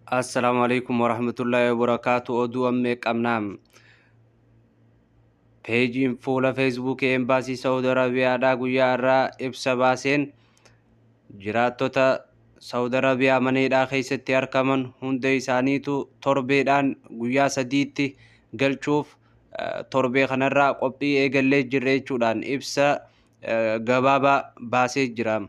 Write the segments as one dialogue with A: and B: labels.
A: Assalaamu alaikum warahmatullaahi wabarakaatu. Oduu ammee qabnaa. Peejiin fuula Feesbuukii Embaasii Saawud Arabiyaadhaa guyyaa har'aa ibsa baaseen jiraattota Saawud Arabiyaa mana hidhaa keessatti argaman hunda isaaniitu torbeedhaan guyyaa sadiitti galchuuf torbee kanarraa qophii eegallee jirra jechuudhaan ibsa gabaabaa baasee jira.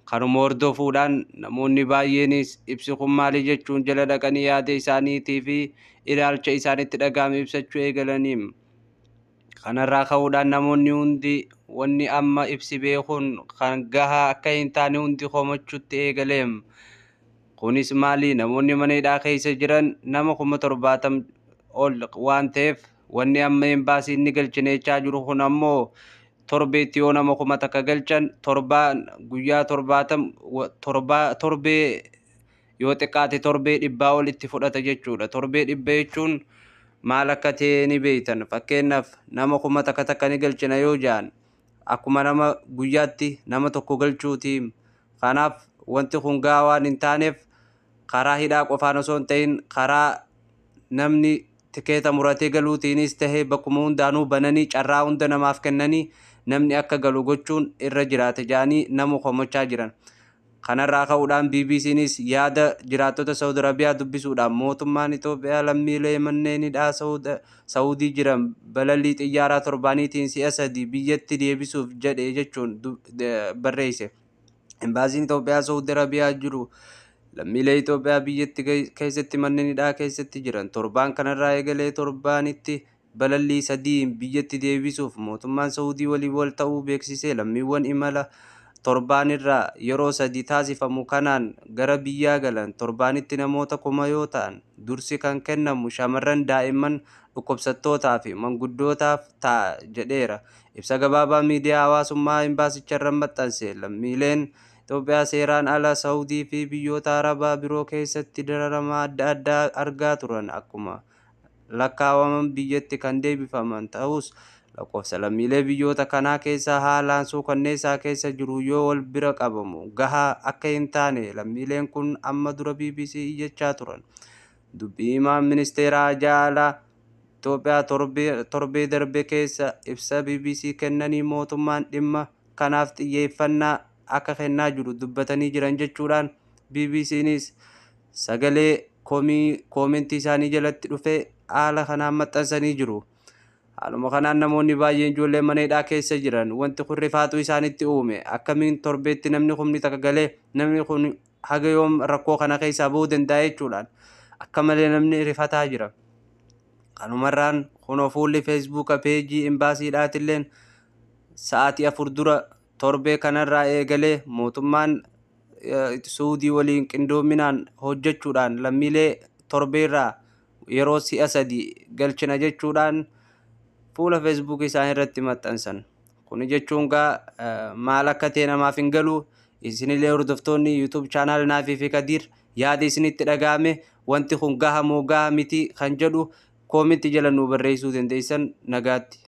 A: Kanuma hordofuudhaan namoonni baay'eenis ibsi kun maali jechuun jala dhaqanii yaada isaaniitii fi ilaalcha isaanitti dhaga'ame ibsachuu eegalanii. Kanarraa ka'uudhaan namoonni hundi wanni amma ibsi beekuun kan gahaa akka hin taane hundi komachuutti eegaleem. Kunis maali, namoonni mana hidhaa keessa jiran nama 70,000 ol waan ta'eef, wanni amma embaasii inni galchine jechaa jiru kun ammoo torbeetti yoo nama 1,000 galchan, torbaan guyyaa 70, torbee yoo xiqqaate torbee 100 ol itti fudhata jechuudha. Torbee 100 jechuun maal akka ta'e ni beektan. Fakkeenyaaf, nama 1,000 takka ni galchina yoo jedhan, akkuma nama guyyaatti nama tokko galchuuti. Kanaaf wanti kun gahaa waan hin taaneef, karaa hidhaa qofaan osoo hin ta'in karaa namni tikeeta muratee galuutiinis tahee bakkuma hundaanuu bananii carraa hunda namaaf kennanii namni akka galu gochuun irra jiraate jedhanii nama komachaa jiran. Kanarraa ka'uudhaan BBCnis yaada jiraattota Saawud Arabiyaa dubbisuudhaan mootummaan Itoophiyaa lammiilee manneen hidhaa Saawudii jiran balalii xiyyaaraa torbaaniitiin si'a 3 biyyatti deebisuuf jedhe jechuun barreesse. Embaasiin Itoophiyaa Saawud Arabiyaa jiru lammiilee Itoophiyaa biyyatti keessatti manneen hidhaa keessatti jiran torbaan kanarraa eegalee torbaanitti balallii 3 biyyatti deebisuuf mootummaan Saawudii waliin wal ta'uu beeksisee, lammiiwwan imala torbaanirraa yeroo 3 taasifamu kanaan gara biyyaa galan torbaanitti namoota 1,000 yoo ta'an, dursi kan kennamu shamarran, daa'imman, dhukkubsattootaa fi manguddootaaf ta'a jedheera. Ibsa gabaabaa miidiyaa hawaasummaa embaasicharra maxxanse, lammiileen Itoophiyaa seeraan ala Saawudii fi biyyoota Arabaa biroo keessatti dararama adda addaa argaa turan akkuma lakkaa'aman biyyatti kan deebifaman ta'us, lakkoofsa lammiilee biyyoota kanaa keessa haalaan suukanneessaa keessa jiru yoo wal bira qabamu gahaa akka hin taane lammiileen kun amma dura BBC iyyachaa turan. Dubbii himaan ministeera haajaa alaa Itoophiyaa torbee darbe keessa ibsa BBC kennanii mootummaan dhimma kanaaf xiyyeeffannaa akka kennaa jiru dubbatanii jiran jechuudhaan BBCnis sagalee koomentii isaanii jalatti dhufe haala kanaan maxxansanii jiru. Haaluma kanaan namoonni baay'een ijoollee mana hidhaa keessa jiran wanti kun rifaatuu isaanitti uume. Akkamiin torbeetti namni 1,000 galee, namni kun haga yoom rakkoo kana keessaa bahuu danda'a jechuudhaan akka malee namni rifataa jira. Kanumarraan kunoo fuulli Feesbuuka peejii embaasiidhaatilleen sa'aatii 4 dura torbee kanarraa eegalee mootummaan Suudii waliin qindoominaan hojjechuudhaan lammiilee torbeerraa yeroo si'a 3 galchina jechuudhaan fuula Feesbuuk isaanii irratti maxxansan. Kuni jechuun gaa maal akka ta'e namaaf hin galu. Isinillee hordoftoonni YouTube channel Naafii fi Kadiir, yaada isinitti dhaga'ame, wanti kun gaha moo gaha miti kan jedhu koomentii jala nu barreessuu dandeessan. Nagaatti.